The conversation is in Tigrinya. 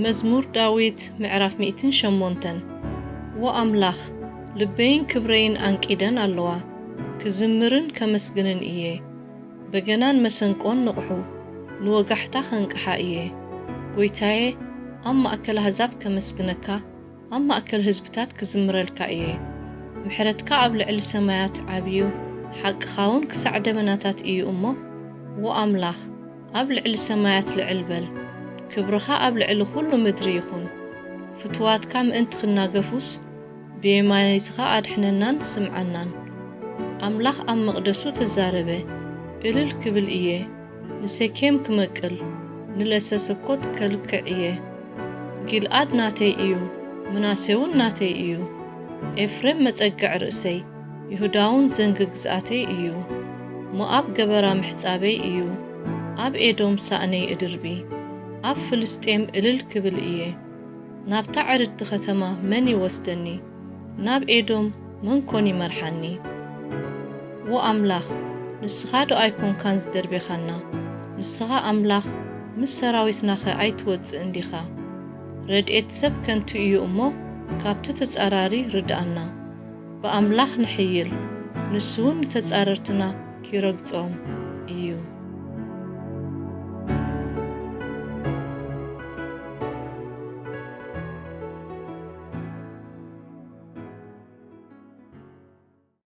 መዝሙር ዳዊት ምዕራፍ ሚእትን ሸሞንተን። ዎ ኣምላኽ፣ ልበይን ክብረይን ኣንቂደን ኣለዋ፣ ክዝምርን ከመስግንን እየ። በገናን መሰንቆን ንቕሑ፣ ንወጋሕታ ከንቅሓ እየ። ጐይታየ፣ ኣብ ማእከል ኣህዛብ ከመስግነካ፣ ኣብ ማእከል ህዝብታት ክዝምረልካ እየ። ምሕረትካ ኣብ ልዕሊ ሰማያት ዓብዩ፣ ሓቅኻ እውን ክሳዕ ደበናታት እዩ እሞ፣ ዎ ኣምላኽ፣ ኣብ ልዕሊ ሰማያት ልዕል በል። ክብርኻ ኣብ ልዕሊ ኹሉ ምድሪ ይኹን። ፍቱዋትካ ምእንቲ ክናገፉስ፣ ብየማነይትኻ ኣድሕነናን ስምዓናን። ኣምላኽ ኣብ መቕደሱ ተዛረበ፣ እልል ክብል እየ። ንሴኬም ክመቅል፣ ንለሰሰኮት ከልክዕ እየ። ጊልኣድ ናተይ እዩ፣ ምናሴ እውን ናተይ እዩ። ኤፍሬም መጸግዕ ርእሰይ፣ ይሁዳ እውን ዘንጊ ግዝኣተይ እዩ። ሞኣብ ገበራ ምሕጻበይ እዩ፣ ኣብ ኤዶም ሳእነይ እድርቢ። ኣብ ፍልስጤም እልል ክብል እየ። ናብታ ዕርድቲ ከተማ መን ይወስደኒ? ናብ ኤዶም መን ኮን ይመርሓኒ? ዎ ኣምላኽ፣ ንስኻ ዶ ኣይኮንካን ዝደርቤኻና? ንስኻ ኣምላኽ፣ ምስ ሰራዊትናኸ ኣይትወጽእን ዲኻ? ረድኤት ሰብ ከንቱ እዩ እሞ፣ ካብቲ ተጻራሪ ርድኣና። ብኣምላኽ ንሕይል፣ ንሱ እውን ንተጻረርትና ኪረግጾም እዩ።